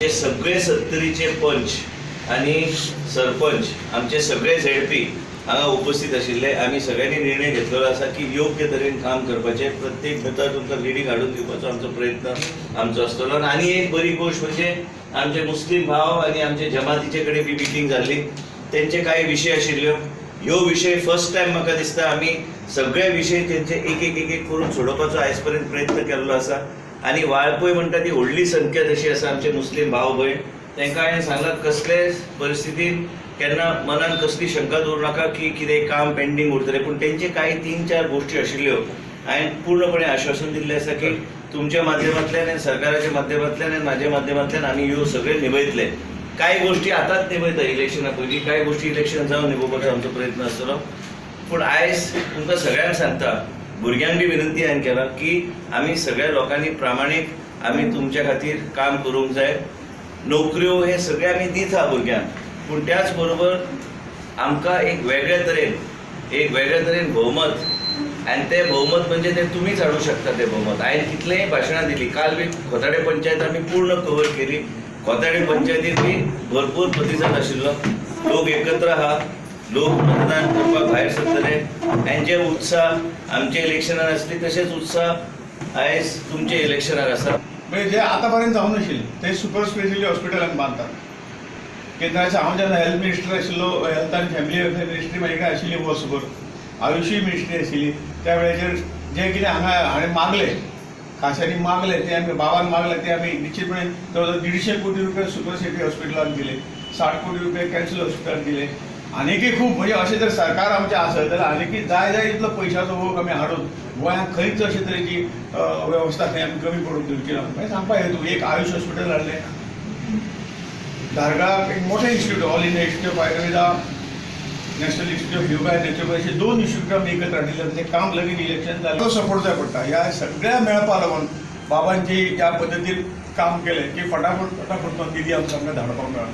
हे सगळे सत्तरीचे पंच आनी सरपंच आमचे सगळे झेडपी हांगा उपस्थित आशिल्ले. आमी सगळ्यांनी निर्णय घेतलेलो आसा की योग्य तरेन काम करपाचें, प्रत्येक भितर तुमकां लिडींग हाडून दिवपाचो आमचो प्रयत्न आमचो आसतलो. आनी एक बरी गोश्ट म्हणजे आमचे मुस्लीम भाव आनी आमचे जमातीचे कडेन बी मिटींग जाल्ली, तेंचे कांय विशय आशिल्ल्यो. ह्यो विशय फर्स्ट टायम म्हाका दिसता आमी सगळे विशय तेंचे एक एक एक एक करून सोडोवपाचो आयज पर्यंत प्रयत्न केल्लो आसा. आनी वाळपय म्हणटा ती व्हडली संख्या तशी आसा आमचे मुस्लीम भाव भयण, तांकां हांवें सांगलां कसलेच परिस्थितीन केन्ना मनान कसली शंका दवरूं नाका की कितें काम पेंडींग उरतलें. पूण तेंचे कांय 3-4 गोश्टी आशिल्ल्यो हांवें पूर्णपणे आश्वासन दिल्लें आसा की तुमच्या माध्यमांतल्यान आनी सरकाराच्या माध्यमांतल्यान आनी म्हाज्या माध्यमांतल्यान आमी ह्यो सगळे निभयतले. कांय गोश्टी आतांच निभयता इलेक्शना पयलीं, कांय गोश्टी इलेक्शन जावन निभोवपाचो आमचो प्रयत्न आसतलो. पूण आयज तुमकां सगळ्यांक सांगता, भुरग्यांक बी विनंती हांवें केला की आमी सगळ्या लोकांनी प्रामाणीक आमी तुमच्या खातीर काम करूंक जाय. नोकऱ्यो हे सगळे आमी दिता भुरग्यांक, पूण त्याच बरोबर आमकां एक वेगळे तरेन भोवमत, आनी तें भोवमत म्हणजे तें तुमीच हाडूंक शकता तें भोवमत. हांवें कितलेंय भाशणां दिलीं, काल बी खोताडे पंचायत आमी पूर्ण कवर केली. खोताडे पंचायतीन बी भरपूर प्रतिसाद आशिल्लो, लोक एकत्र आहा, लोक मतदान करपाक भायर सरतले. आनी जे उत्साह आमच्या इलेक्शनाक आसली तशेंच उत्साह आयज तुमच्या इलेक्शनाक आसा. म्हणजे जे आतां पर्यंत जावं नाशिल्लें ते सुपर स्पेशलिटी हॉस्पिटल आमी बांदतात. केंद्राचे हांव जेन्ना हेल्थ मिनिस्टर आशिल्लो, हेल्थ आनी फॅमिली वेलफेअर मिनिस्ट्री म्हाजे कडेन आशिल्ली वर्सभर, आयुषूय मिनिस्ट्री आशिल्ली. त्या वेळाचेर जें कितें हांगा हांवें मागलें, खाश्यांनी मागलें, तें आमी बाबान मागलें, तें आमी निश्चितपणे जवळ जवळ 150 कोटी रुपया सुपर सिटी हॉस्पिटलाक दिले, 60 कोटी रुपया कॅन्सर हॉस्पिटलाक दिले. आनीकय खूब म्हणजे अशें जर सरकार आमचें आसत जाल्यार आनीकय जाय जाय इतलो पयशाचो वोग आमी हाडून गोंयांत खंयच अशे तरेची वेवस्था खंय आमी कमी पडूंक दिवची ना. मागीर सांगपा हेतू एक आयुष हॉस्पिटल हाडलें, धारगळाक एक मोठें institute, all India institute of Ayurveda, national institute of yoga and naturopathy, अशे 2 इन्स्टिट्यूट आमी एकत्र हाडिल्ले. तें काम लगीन इलेक्शन जालें, तो सपोर्ट जाय पडटा. ह्या सगळ्या मेळपा लागून बाबांची ह्या पद्दतीन काम केलें की फटाफट फटाफट तो निधी आमकां धाडपाक मेळ्ळो.